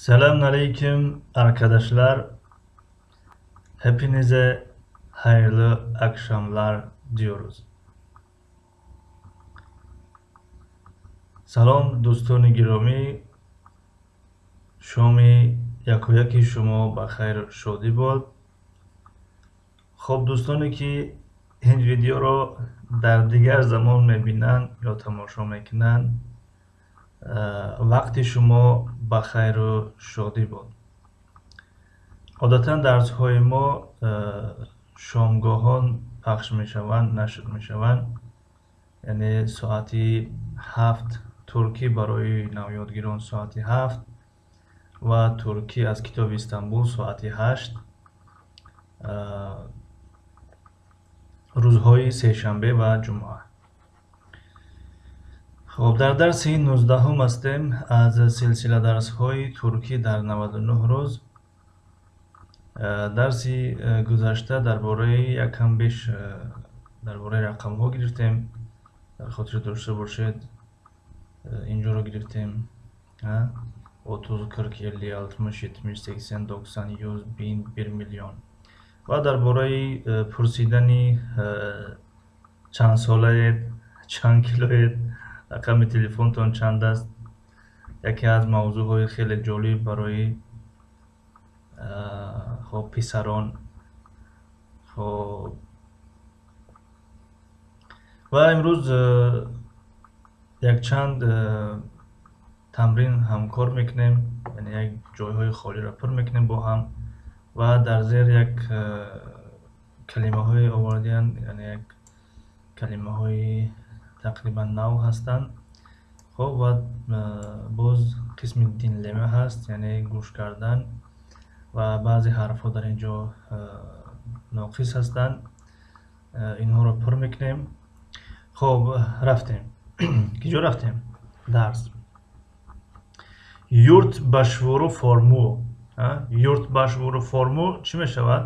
Selamünaleyküm arkadaşlar. Hepinize hayırlı akşamlar diyoruz. Салом, дӯстони гиромӣ, шоми якояки шумо ба хайру шодӣ бод. Хоб, дӯстоне ки ин видеоро дар дигар замон мебинанд ё тамошо мекунанд, вақти шумо ба хайру шодӣ бод. Одатан дарсҳои мо шомгоҳон пахш мешаванд, нашр мешаванд, яъне соати 7 туркӣ барои навёдгирон соати 7 ва туркӣ аз китоби Истанбул соати 8, рӯзҳои сешанбе ва ҷумъа. Хоб, дар дарси 19 ҳастем аз силсила дарсҳои туркӣ дар 99 рӯз. Дарси гузашта дар бораи якам беш дар бораи рақамҳо гирифтем. Дар хотир дошта бошед, инҷоро гирифтем. 30, 40, 50, 60, 70, 80, 90, 100, 1000, 1 миллион. Ва дар бораи пурсидани чанд солаед, чанд килоед, рақами телефонтон чанд аст, яке аз мавзӯъҳои хеле ҷолиб барои хоб писарон. Хоб, ва имрӯз якчанд тамрин ҳамкор мекунем, яъне як ҷойҳои холиро пур мекунем бо ҳам ва дар зер як калимаҳое овардиянд, яъне як калимаҳои тақрибан нав ҳастанд. Хоб, ва боз қисми динлема ҳаст, яъне гӯш кардан ва баъзе ҳарфҳо дар ин ҷо ноқис ҳастанд, инҳоро пур мекунем. Хоб, рафтем. Киҷо рафтем? Дарс. Yurt başvuru formu. Yurt başvuru formu чӣ мешавад?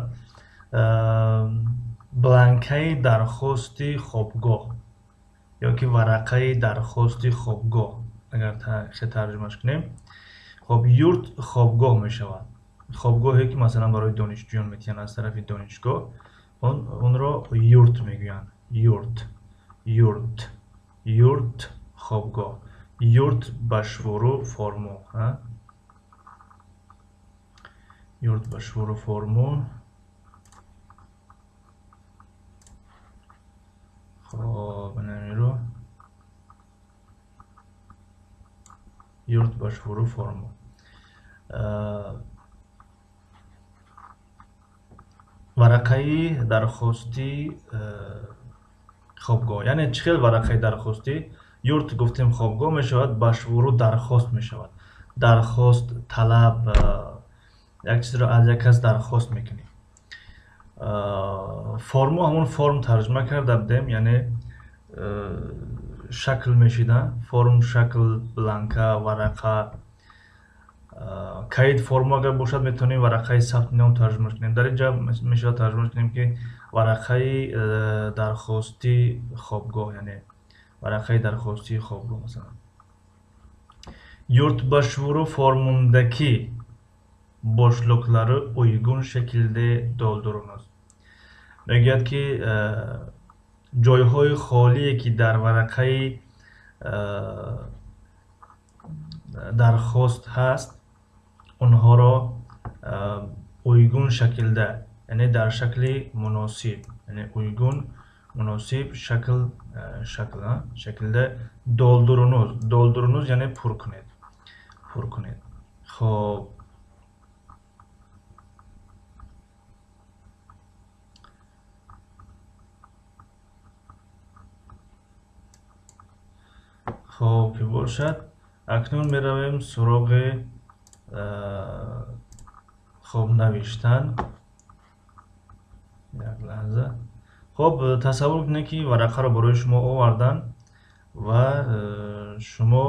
Бланкаи дархости хобгоҳ ё ки варақаи дархости хобгоҳ, агар хе тарҷумаш кунем. Хоб, yurt хобгоҳ мешавад. Хобгоҳе ки масалан барои донишҷӯён метиҳанд аз тарафи донишгоҳ, онро yurt мегӯянд. Yurt, yurt, yurt хобгоҳ. Yurt başvuru formu. Yurt başvuru formu. Хоб, инамиро yurt başvuru formu. Варақаи дархостии хобгоҳ. Яъне чӣ хел варақаи дархостӣ? Yurt гуфтем хобгоҳ мешавад, başvuru дархост мешавад. Дархост, талаб, як чизро аз як кас дархост мекунӣ. Форму ҳамон форм тарҷума карда будем, яъне шакл мешида, форм, шакл, бланка, варақа. Каид форму агар бошад, метавонем варақаи сабти ном тарҷума кунем. Дар ин ҷо мешавад тарҷума кунем ки варақаи дархостии хобгоҳ, яъне варақаи дархостии хобгоҳ масалан. Yurt başvuru formundaki boşlukları uygun şekilde doldurunuz. Мегӯяд ки ҷойҳои холие ки дар варақаи дархост ҳаст, онҳоро uygun şekilde, яъне дар шакли муносиб, яъне uygun муносиб шакл, шакл, шаклда doldurunuz. Doldurunuz яъне пур кунед, пур кунед. Хоб, хоб ки бошад, акнун меравем суроғи хоб навиштан. Як лаҳза. Хоб, тасаввур кунед ки варақаро барои шумо оварданд ва шумо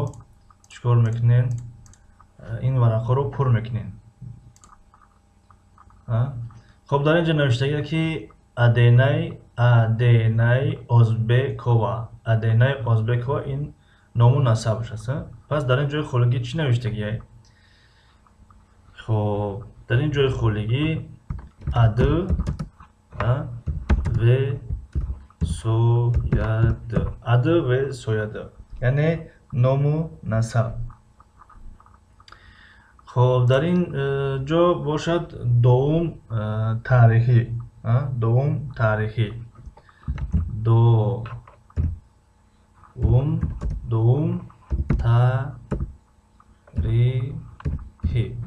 чӣ кор мекунед? Ин варақаро пур мекунед. Хоб, дар ин ҷо навиштагист ки Аденай, Аденай Озбекова. Аденай Озбекова ин ному насабаш аст. Пас дар ин ҷои холигӣ чӣ навиштагиай? Хоб, дар ин ҷои холигӣ adı ve soyadı, adı ve soyadı, яъне ному насаб. Хоб, дар ин ҷо бошад doğum тарихи, doğum тарихи, doğum тарихи.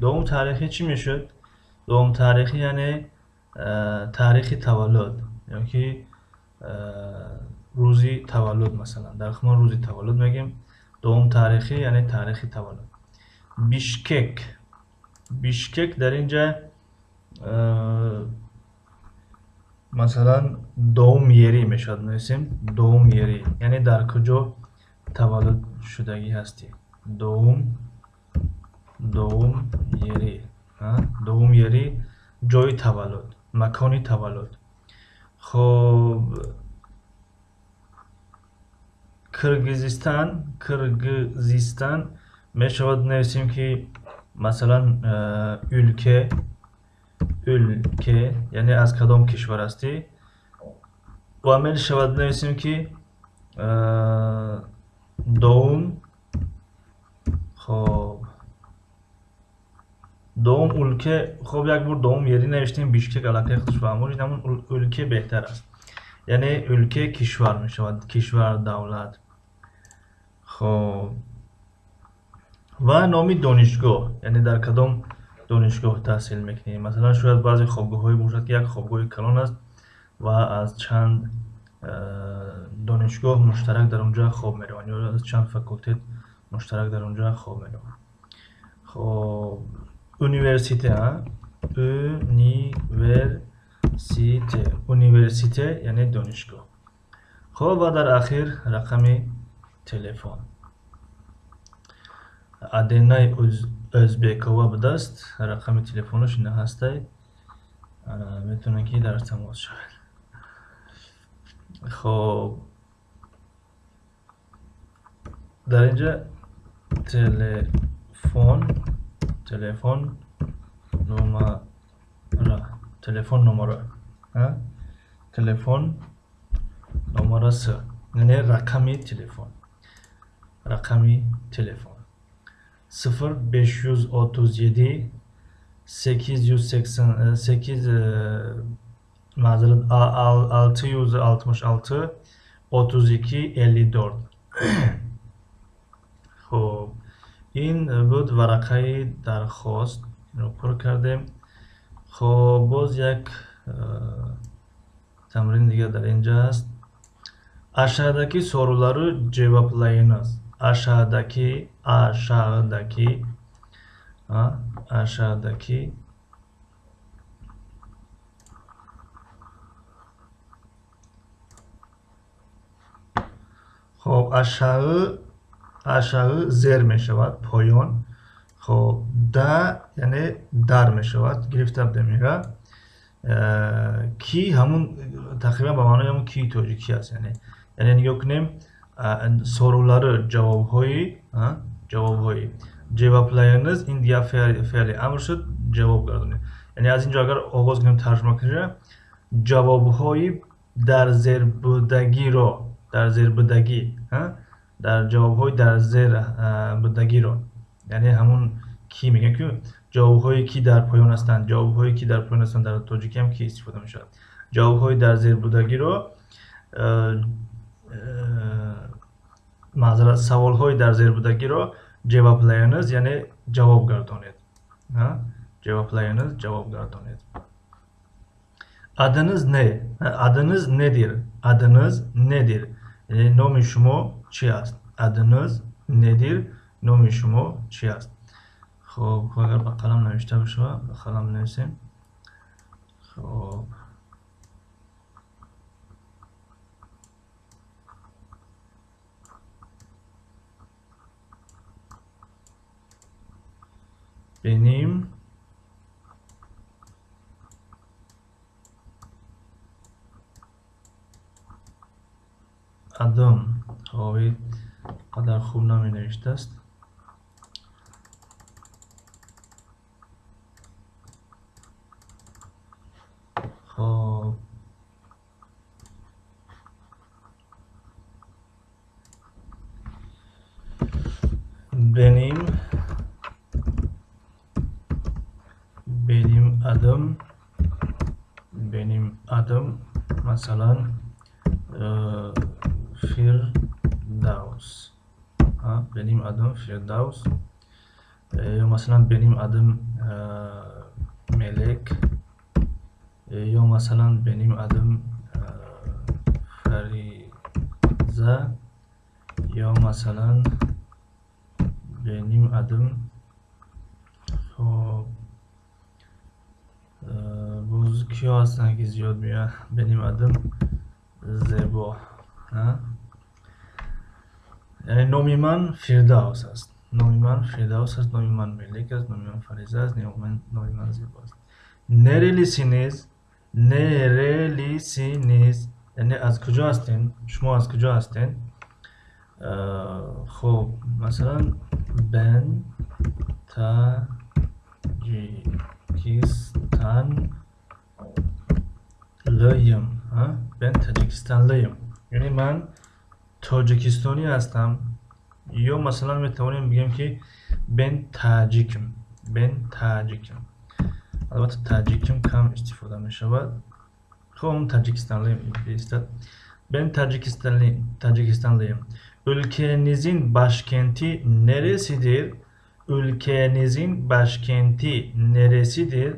Doğum тарихи чӣ мешуд? Doğum тарихи яъне таърихи таваллуд ёки рӯзи таваллуд. Масалан, дар хумон рӯзи таваллуд мегӯем. Doğum тарихи яъне таърихи таваллуд. Бишкек. Бишкек дар ин ҷа масалан doğum yeri мешавад, нависем doğum yeri, яъне дар куҷо таваллуд шудагӣ ҳастӣ. Doğum yeri, doğum yeri ҷои таваллуд, макони таваллуд. Хоб, Киргизистан, Киргизистан мешавад нависем ки масалан ülke, ülke, яъне аз кадом кишвар ҳастӣ. Ва мешавад нависем ки doğum, хоб, doğum ülke. Хоб, як бор doğum yeri навиштем, Бишкек аллакай худаш фаҳмо шуд, ҳамон ülke беҳтар аст. Яъне ülke кишвар мешавад, кишвар, давлат. Хоб, ва номи донишгоҳ, яъне дар кадом донишгоҳ таҳсил мекунӣ. Масалан, шояд баъзе хобгоҳҳое бошад, ки як хобгоҳи калон аст ва аз чанд донишгоҳ муштарак дар он ҷо хоб мераванд ё аз чанд факултет муштарак дар он ҷо хоб мераванд. Хоб, университет, университет, университет яъне донишгоҳ. Хоб, ва дар ахир рақами телефон. Аденай Ӯзбекова будааст, рақами телефонаш ина ҳастай, метавонед ки дар тамос шавед. Хоб, дар ин ҷа телефон, телефон номара, телефон номара, телефон номарасы, яъне рақами телефон, рақами телефон 0537 888, маъзарат, 666 32 54. Хоб, ин буд варақаи дархост, инро пур кардем. Хоб, боз як тамрин дигар дар ин ҷа аст. Aşağıdaki soruları cevaplayınız. Aşağıdaki, aşağıdaki, aşağıdaki хоб, aşağı, aşağı зер мешавад, поён. Хоб, да яъне дар мешавад, гирифта будем инра. Ки ҳамун тақрибан ба маънои ҳамун ки тоҷикӣ аст, яъне нигоҳ кунем, soruları ҷавобҳои, ҷавобҳои cevaplayınız, ин дигар феъли амр шуд, ҷавоб гардонед. Яъне аз ин ҷо агар оғоз кунем тарҷума кунем, ҷавобҳои дар зербудагиро, дар зербудагӣ, дар ҷавобҳои дар зер будагиро, яъне ҳамун ки мегӯям ки ҷавобҳое ки дар поён ҳастанд, ҷавобҳое ки дар поён ҳастанд, дар тоҷикӣ ҳам ки истифода мешавад. Ҷавобҳои дар зербудагиро, маъзарат, саволҳои дар зербудагиро cevaplayınız, яъне ҷавоб гардонед. Cevaplayınız, ҷавоб гардонед. Adınız ne? Adınız nedir? Adınız nedir? Яъне номи шумо чӣ аст? Adınız nedir? Номи шумо чӣ аст? Хоб, агар ба қалам навишта бошад, ба қалам нависем. Хоб, benim adım. Хоб, қадар хуб наменавиштааст. adım, benim adım masalan Firdavs. Benim adım Firdavs. Ё масалан benim adım Melek. Ё масалан benim adım Фариза. Ё масалан benim adım, хоб, боз киё ҳастанд ки зиёд меояд? Benim adım Зебо. Яъне номи ман Фирдавс аст. Номи ман Фирдавс аст, номи ман Мелек аст, номи ман Фариза аст, номи ман Зебо аст. Нерелисинез, нерелисинез, яъне аз куҷо ҳастен? Шумо аз куҷо ҳастен? Хоб, масалан ben Tajikistanlıyım. Ben Tajikistanlıyım. Яъне ман тоҷикистонӣ ҳастам. Ё масалан метавонем бигӯем ки ben таҷикм, ben таҷикм. Албатта таҷикм кам истифода мешавад. Хоб, Tajikistanlıyım беистад. Ben Tajikistanlıyım. Ülkenizin başkenti neresidir? Ülkenizin başkenti neresidir?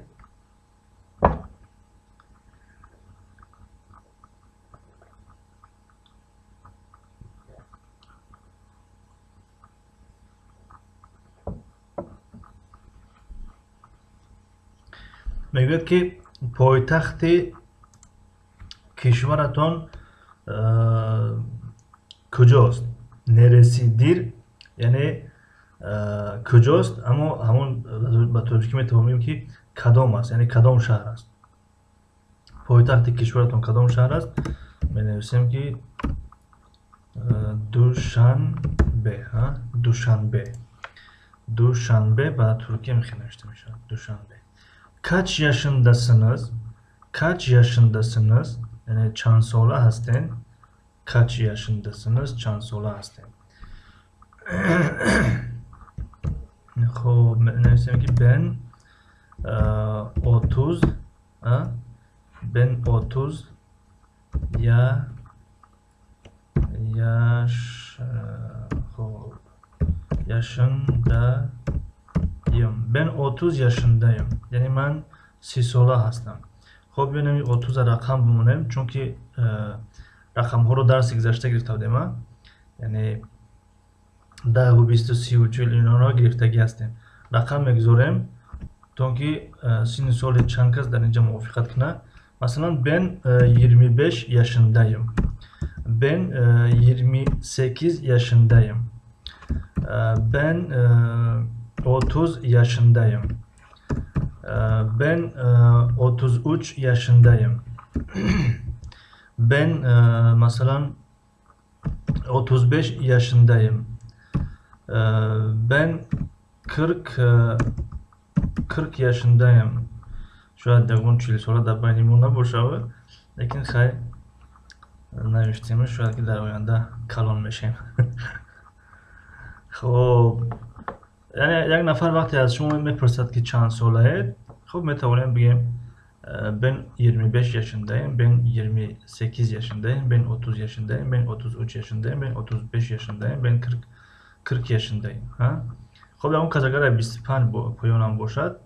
Мегӯяд ки пойтахти кишваратон куҷост? Нересидир яъне куҷост, аммо ҳамон ба тоҷикӣ метавонем ки кадом аст, яъне кадом шаҳр аст. Пойтахти кишваратон кадом шаҳр аст? Менависем ки Душанбе, Душанбе. Душанбе ба Туркия мехел навишта мешавад. Душанбе. Kaç yaşındasınız? Kaç yaşındasınız? Яъне чанд сола ҳастен? Kaç yaşındasınız? Чанд сола ҳастен? Хоб, менависем ки ben 30, ben 30 я yaş, хоб, yaşındayım. Ben 30 yaşındayım. Яъне ман 30 сола ҳастам. Хоб, бинем 30 рақам бимонем, чунки рақамҳоро дарси гузашта гирифта будем, яъне 10, 20, 30, 40 инҳоро гирифтагӣ ҳастем. Рақам мегузорем то ки синни соли чанд кас дар инҷа мувофиқат кунад. Масалан ben 25 yaşındayım. Ben 28 yaşındayım. Ben 30 yaşındayım. Ben 33 yaşındayım. Ben masalan 35 yaşındayım. Ben 40 yaşındayım. Шояд ягон 40 сола дар байни мо набошад, лекин хай навиштем, шояд ки дар оянда калон мешем. Хоб, яъне як нафар вақте аз шумо мепурсад ки чанд солаед, хоб метавонем бигем ben 25 yaşındayım, ben 28 yaşındayım, ben 30 yaşındayım, ben 33 yaşındayım, ben 35 yaşındayım, ben 40 yaşındayım. Хоб, ягон кас агар 25 поёнам бошад,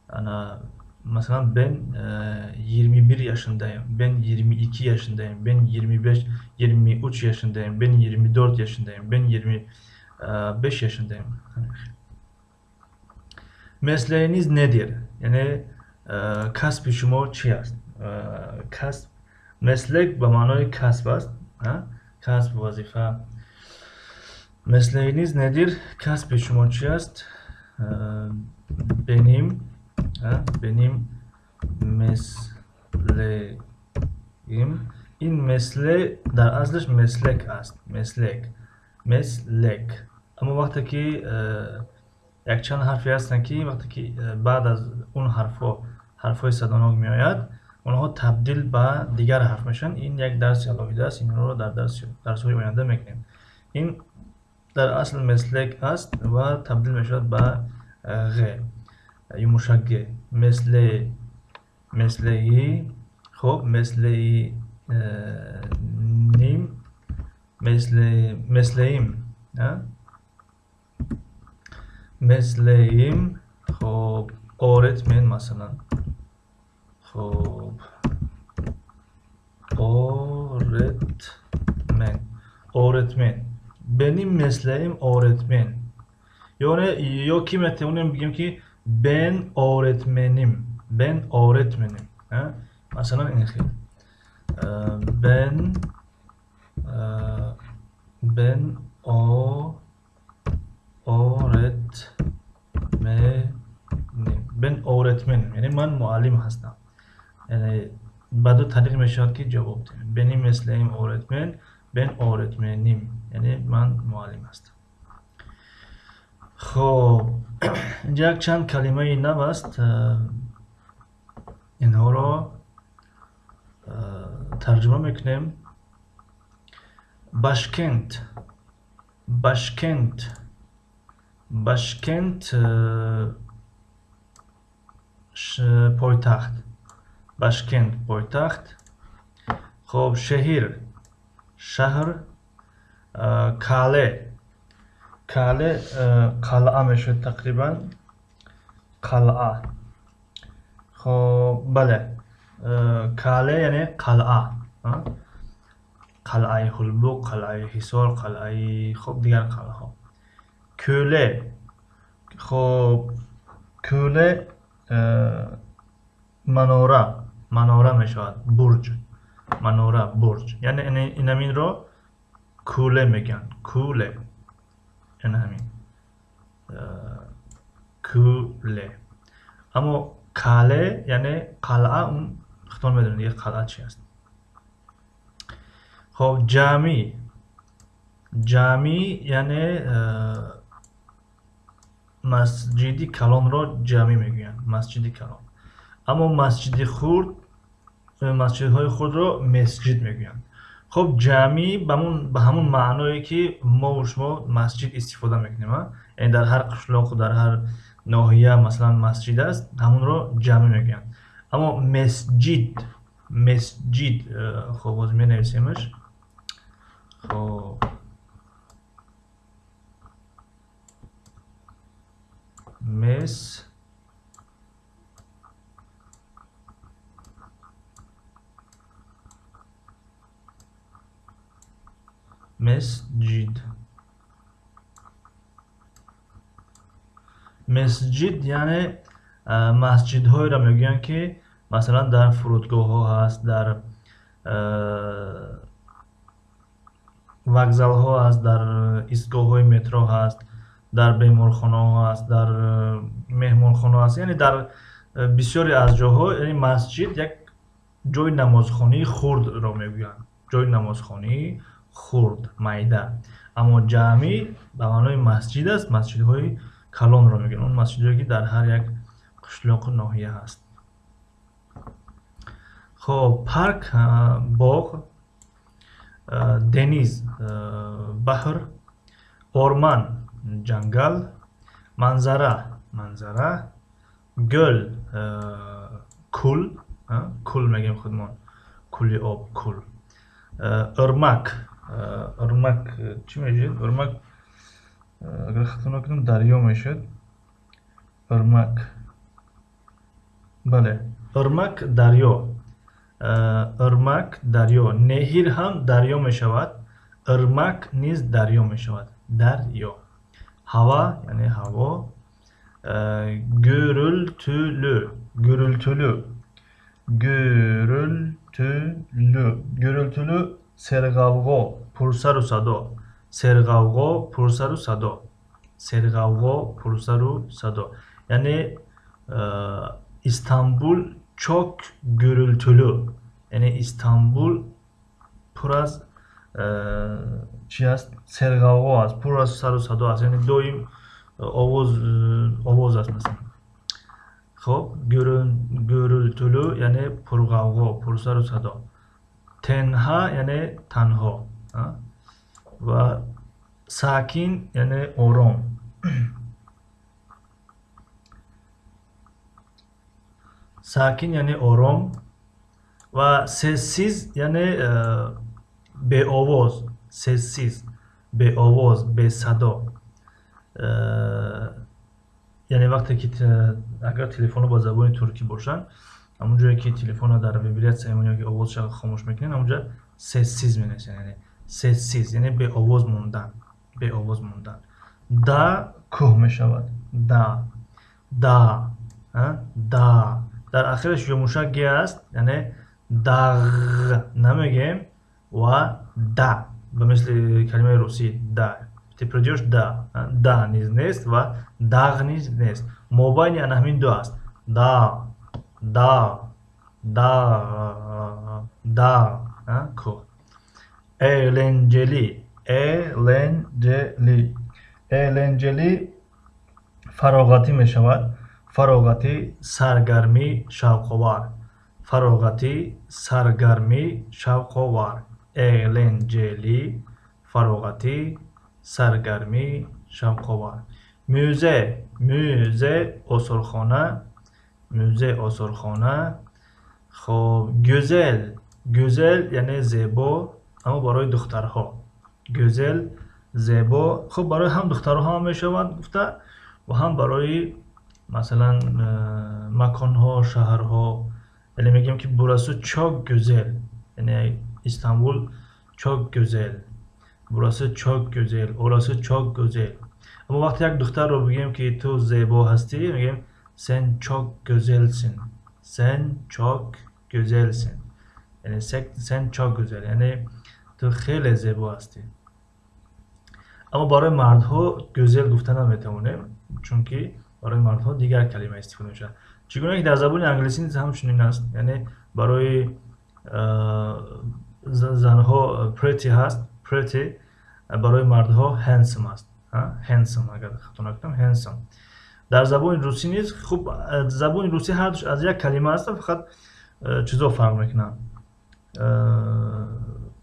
ана масалан ben 21 yaşındayım, ben 22 yaşındayım, ben 25, 23 yaşındayım, ben 24 yaşındayım, ben 25 yaşındayım. Mesleğiniz nedir? Яъне касби шумо чи аст? Касб, meslek ба маънои касб аст. Касб, вазифа. Mesleğiniz nedir? Касби шумо чи аст? Benim, benim mesleğim. Ин mesle дар аслаш meslek аст. Meslek, meslek. Аммо вақте ки якчанд ҳарфе ҳастанд ки вақте ки баъд аз он ҳарфҳо ҳарфҳои садонок меояд, онҳо табдил ба дигар ҳарф мешаванд. Ин як дарси алоҳида аст, инро дар дарсҳои оянда мекунем. Ин дар асл meslek аст ва табдил мешавад ба ғ, юмушак г. Mesleğim. Mesleği, хоб, mesleği nim, mesleğim, mesleğim, хоб, öğretmen масалан, хоб, öğretmen, öğretmen. Benim mesleğim öğretmen. Ё ки метавонем бигем ки ben öğretmenim, ben öğretmenim. Масалан ин хел. Ben ben öğretmenim. Ben öğretmenim. Яъне ман муаллим ҳастам. Яъне ба ду тариқ мешавад ки ҷавоб диҳем. Benim mesleğim öğretmen, ben öğretmenim. Яъне ман муаллим ҳастам. Хоб, инҷа якчанд калимаи нав аст. Инҳоро тарҷума мекунем. Başkent, başkent, başkent пойтахт, başkent пойтахт. Хоб, şehir, шаҳр, kale, kale қалъа мешавад тақрибан, қалъа. Хоб, бале, kale яъне қалъа, қалъаи Ҳулбуқ, қалъаи Ҳисор, қалъаи хоб дигар қалъаҳо. Кӯле, хоб, кӯле манора, манора мешавад, бурҷ, манора, бурҷ. Яъне инаминро кӯле мегӯянд, кӯле, ин ҳамин кӯле. Аммо kale яъне қалъа, он худтон медонед дигар қалъа чи аст. Хоб, cami, cami яъне масҷиди калонро ҷамӣ мегӯянд, масҷиди калон. Аммо масҷиди хурд, масҷидҳои хурдро месҷид мегӯянд. Хоб, cami ба ҳамон маъное ки мову шумо масҷид истифода мекунем, яъне дар ҳар қишлоқу дар ҳар ноҳия масалан масҷид аст, ҳамонро ҷамӣ мегӯянд. Аммо месҷид, месҷид, хоб, боз менависемаш. Хоб, месҷид, месҷид яъне масҷидҳоеро мегӯянд ки масалан дар фурудгоҳҳо ҳаст, дар вокзалҳо ҳаст, дар истгоҳҳои метро ҳаст, дар беморхонаҳо ҳаст, дар меҳмонхонаҳо ҳаст. Яъне дар бисёре аз ҷоҳо, яъне масҷид як ҷои намозхонии хурдро мегӯянд, ҷои намозхонии хурд, майда. Аммо ҷамӣ ба маънои масҷид аст, масҷидҳои калонро мегӯянд, он масҷидҳое ки дар ҳар як қишлоқу ноҳия ҳаст. Хоб, парк, боғ, deniz, баҳр, orman, ҷангал, манзара, манзара, гӯл, кӯл, кӯл мегӯем худмон, кӯли об, кӯл. Ырмак, ырмак чӣ мешавад? Ырмак, агар хато накунам, дарё мешавад. Ырмак, бале, ырмак дарё, ырмак дарё. Nehir ҳам дарё мешавад, ырмак низ дарё мешавад, дарё. Ҳава яъне ҳаво. Gürültülü, gürültülü, gürültülü, gürültülü серғавғо, пурсару садо, серғавғо, пурсару садо, серғавғо, пурсару садо. Яъне Истанбул çok gürültülü, яъне Истанбул пур аз чи аст? Серғавғо аст, пур аз сару садо аст, яъне доим овоз, овоз аст масалан. Хоб, gürültülü яъне пурғавғо, пурсару садо. Tenha яъне танҳо ва sakin яъне ором. Sakin яъне ором ва sessiz яъне беовоз. Sessiz, беовоз, бесадо. Яъне вақте ки агар телефонҳо ба забони туркӣ бошанд, ҳамон ҷое ки телефонро дар вибратсия мемонед ё ки овозша хомӯш мекунед, ҳамонҷа sessiz менависед, яъне sessiz яъне беовоз мондан, беовоз мондан. Dağ кӯҳ мешавад. Dağ, dağ, dağ. Дар ахираш ёмушак г аст, яъне дағ намегӯем ва да, ба мисли калимаи русӣ да. Ты придёшь да, да низ нест ва дағ низ нест. Мобайни ана ҳамин ду аст. Dağ, dağ, dağ, dağ, кӯҳ. Eğlenceli, eğlenceli, eğlenceli фароғатӣ мешавад. Фароғатӣ, саргармӣ, шавқовар. Фароғатӣ, саргармӣ, шавқовар. Eğlenceli, фароғатӣ, саргармӣ, шавқовар. Müze, müze осорхона, müze осорхона. Хоб, güzel, güzel яъне зебо, аммо барои духтарҳо. Güzel, зебо. Хуб, барои ҳам духтарҳо ҳам мешавад гуфта ва ҳам барои масалан маконҳо, шаҳрҳо. Яъне мегӯем ки burası çok güzel, яъне Истанбул çok güzel, burası çok güzel, orası çok güzel. Аммо вақте як духтарро бигӯем ки ту зебо ҳастӣ, мегӯем sen çok güzelsin, sen çok güzelsin, яъне sen çok güzel, яъне ту хеле зебо ҳастӣ. Аммо барои мардҳо güzel гуфта наметавонем, чунки барои мардҳо дигар калима истифода мешавад. Чӣ гуна ки дар забони англисӣ низ ҳамчунин аст, яъне барои занҳо pretty ҳаст, pretty, барои мардҳо handsome аст. Handsome, агар хато накунам, handsome. Дар забони русӣ низ, хуб, забони русӣ ҳардуш аз як калима аст, фақат чизо фарқ мекунанд.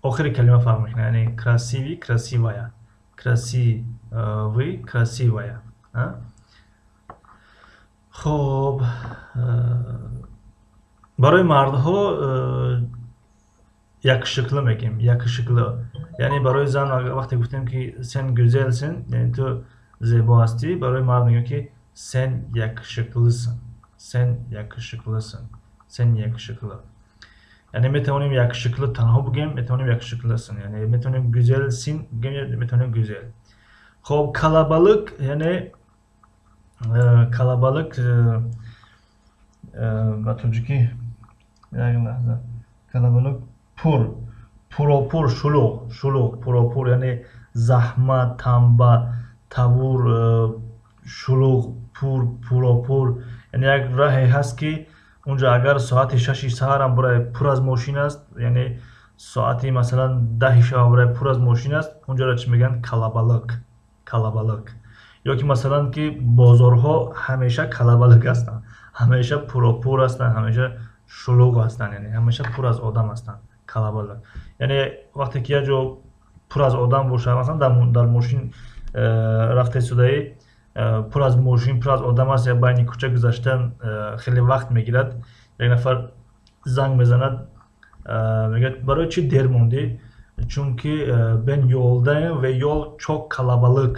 Охири калима фарқ мекунад, яъне красивый, красивая, красивый, красивая. Хоб, барои мардҳо yakışıklı мегӯем, yakışıklı. Яъне барои зан вақте гуфтем ки sen güzelsin, яъне ту зебо ҳастӣ, барои мард мегӯем ки sen yakışıklısın, sen yakışıklısın, sen yakışıklı. Яъне метавонем yakışıklı танҳо бигӯем, метавонем yakışıklısın, яъне метавонем güzelsin бигӯем, метавонем güzel. Хоб, kalabalık, яъне kalabalık ба тоҷикӣ як лаҳза, kalabalık пур, пуропур, шулуғ, шулуғ, пуропур, яъне заҳмат, танба, табур, шулуғ, пур, пуропур. Яъне як раҳе ҳаст ки унҷа агар соати 6 саҳарам бурай пур аз мошин аст, яъне соати масалан 10 шабам бурай пур аз мошин аст, унҷаро чӣ мегӯянд? Kalabalık, kalabalık. Ё ки масалан ки бозорҳо ҳамеша kalabalık ҳастанд, ҳамеша пуропур ҳастанд, ҳамеша шулуғ ҳастанд, яъне ҳамеша пур аз одам ҳастанд. Kalabalık. Яъне вақте ки як ҷо пур аз одам бошад, масалан дар мошин рафта истодаӣ, пур аз мошин, пур аз одам аст, я байни кӯча гузаштан хеле вақт мегирад. Як нафар занг мезанад, мегӯяд барои чӣ дер мондӣ? Чунки ben yoldayım ve yol çok kalabalık.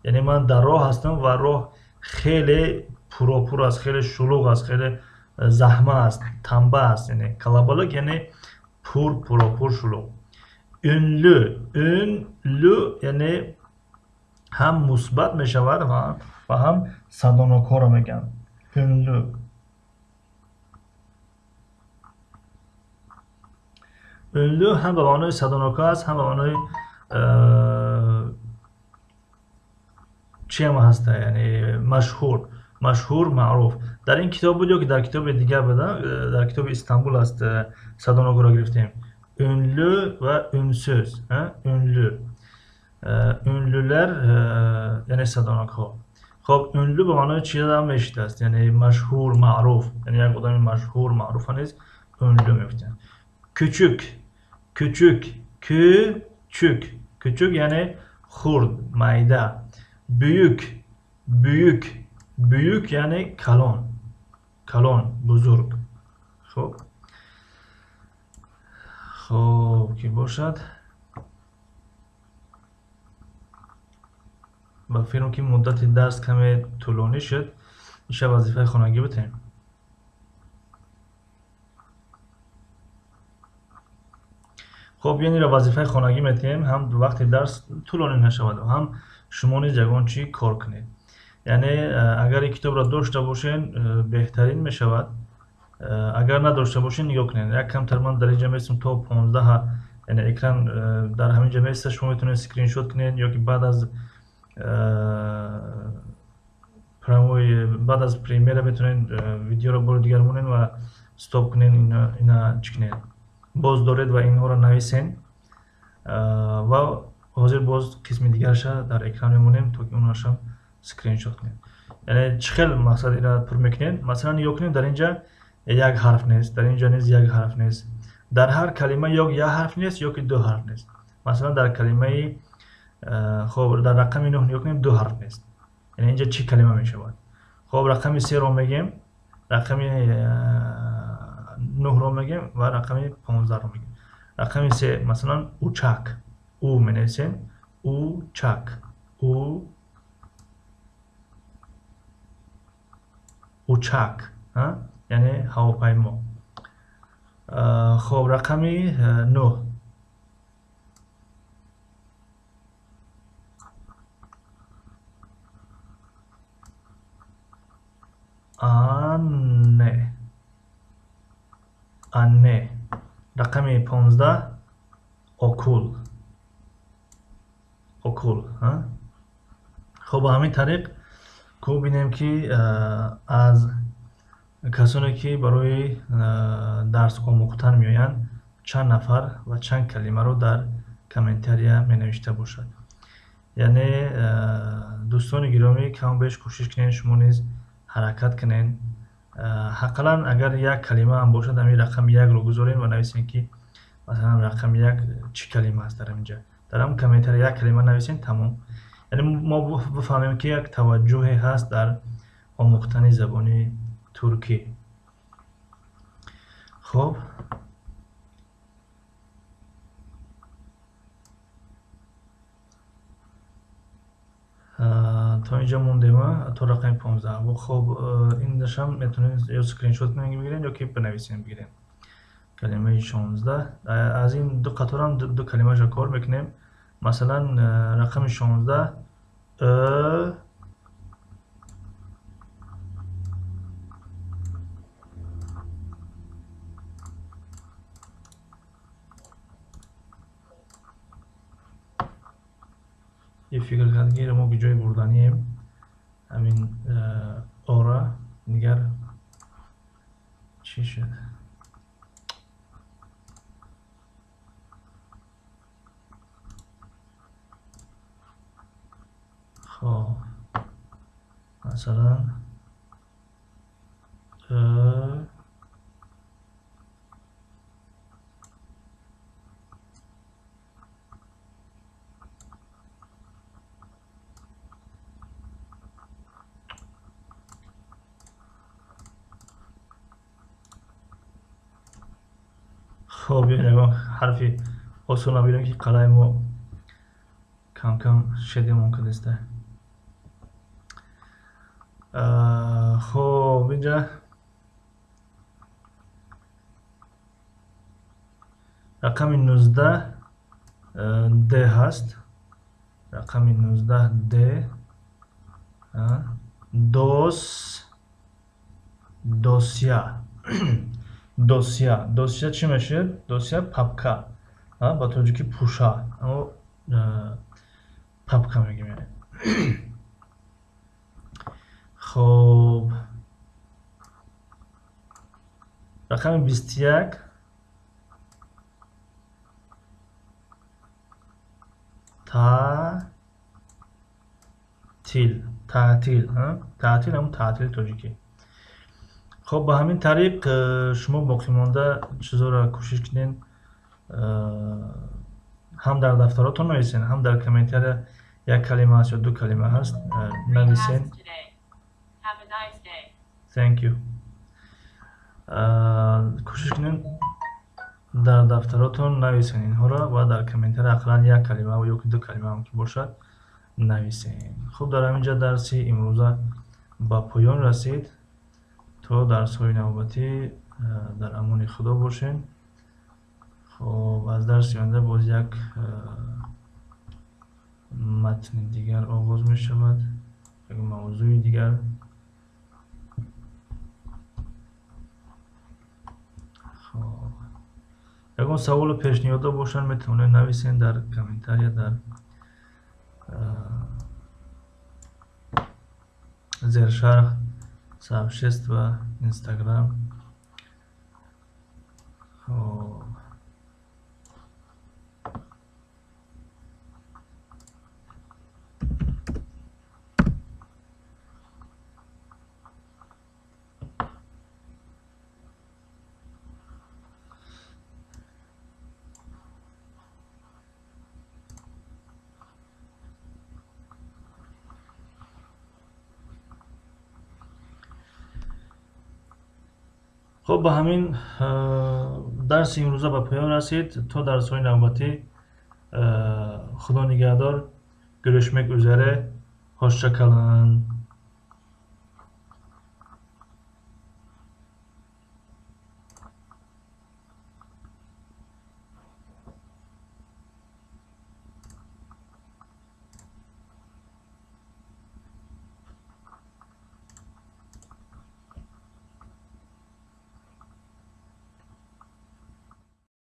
Яъне ман дар роҳ ҳастам ва роҳ хеле пуропур аст, хеле шулуғ аст, хеле заҳма аст, танба аст. Яъне kalabalık яъне пур, пуропур, шулуғ. Ünlü, ünlü яъне ҳам мусбат мешавад ва ҳам садонокҳоро мегӯянд. Ünlü. Ünlü ҳам ба маънои садонокҳо аст, ҳам ба маънои чиам ҳаста, яъне машҳур, машҳур, маъруф. Дар ин китоб буд ё ки дар китоби дигар буд, дар китоби Истанбул аст, садонокҳоро гирифтем. Ünlü ва ünsüz, ünlü. Ünlüler яъне садонокҳо. Хоб, ünlü ба маънои чизам мешидааст, яъне машҳур, маъруф, яъне як одами машҳур, маъруфа низ ünlü мегуфтанд. Küçük, küçük, küçük, küçük яъне хурд, майда. Büyük, büyük, büyük яъне калон, калон, бузург. Хуб, хуб ки бошад, ба фикрам ки муддати дарс каме тӯлонӣ шуд, иша вазифаи хонагӣ битем. Хуб, янеро вазифаи хонагӣ метиҳем, ҳам вақти дарс тӯлонӣ нашавад, ҳам шумо низ ягон чӣ кор кунед. Яъне агар ин китобро дошта бошен, беҳтарин мешавад. Агар надошта бошен, нигоҳ кунед. Як камтар ман дар инҷа местам то 15, яъне экран дар ҳамин ҷа места, шумо метавонед скриншот кунед ё ки баъд аз прямой, баъд аз премьера метавонед видеоро бори дигар монед ва стоп кунед, ина чӣ кунед, боз доред ва инҳоро нависен. Ва ҳозир боз қисми дигарша дар экран мемонем, то ки онашам скриншот кунед. Яъне чӣ хел мақсад ира пур мекунед? Масалан, нигоҳ кунед, дар инҷа як ҳарф нест, дар инҷа низ як ҳарф нест. Дар ҳар калима ё як ҳарф нест, ё ки ду ҳарф нест. Масалан, дар калимаи, хоб, дар рақами 9 нигоҳ кунем, ду ҳарф нест. Яъне инҷа чӣ калима мешавад? Хоб, рақами 3-ро мегем, рақами 9-ро мегем ва рақами 15-ро мегем. Рақами 3, масалан, учак. У менависем, учак. У учак, яъне ҳавопаймо. Хоб, рақами 9. Анне. Анне. Рақами 15 окул. Окул, ҳа? Хоб, ба ҳамин тариқ ку бинем ки аз касоне ки барои дарс омӯхтан меоянд, чанд нафар ва чанд калимаро дар комментария менавишта бошад. Яъне дӯстони гиромӣ, кам беш кӯшиш кунед, шумо низ ҳаракат кунед. Ҳаққалан агар як калима ҳам бошад, ҳамин рақами 1-ро гузорем ва нависем ки масалан рақами 1 чӣ калима аст дар ҳаминҷа. Дар ҳамин комментария як калима нависем, тамом. Яъне мо бифаҳмем ки як таваҷҷӯҳе ҳаст дар омӯхтани забони туркӣ. Хоб, то инҷа мондем, то рақами 15. Хоб, инашам метавонем ё скриншот кунем бигирем, ё ки бинависем бигирем. Калимаи 16. Аз ин ду қаторам ду калимаша кор мекунем. Масалан, рақами 16 е фикр кард ки мо ҷои бурданием ҳамин ора дигар чӣ шуд? Хоб, масалан хоб, ягон ҳарфи осон набинем ки қалаи мо кам-кам шедемон кардиста. Хоб, инҷа рақами 19 д ҳаст. Рақами 19 д. Дос, досия. Досия. Досия чӣ мешавад? Досия папка. Ба тоҷикӣ пӯша. Аммо папка мегӯем яъне. Хоб, рақами 21 таътил. Таътил, таътил ҳамун таътили тоҷикӣ. Хоб, ба ҳамин тариқ шумо боқимонда чизоро кӯшиш кунед, ҳам дар дафтаротон нависен, ҳам дар комментария як калима ҳаст ё ду калима ҳаст, нависен. Thank you. Кӯшиш кунед дар дафтаротон нависен инҳоро ва дар комментария ақаллан як калима ё ки ду калима ҳам ки бошад нависен. Хуб, дар ҳамин ҷа дарси имрӯза ба поён расид. То дарсҳои навбатӣ дар амони Худо бошед. Хуб, аз дарси оянда боз як матни дигар оғоз мешавад, як мавзӯи дигар. Хуб, ягон саволу пешниҳодо бошанд, метавонед нависен дар комментария, дар зершарҳ, сообщество, Инстаграм. Хуб, хуб, ба ҳамин дарси имрӯза ба поён расид. То дарсҳои навбатӣ Худо нигаҳдор. Görüşmek üzere. Hoşça kalın.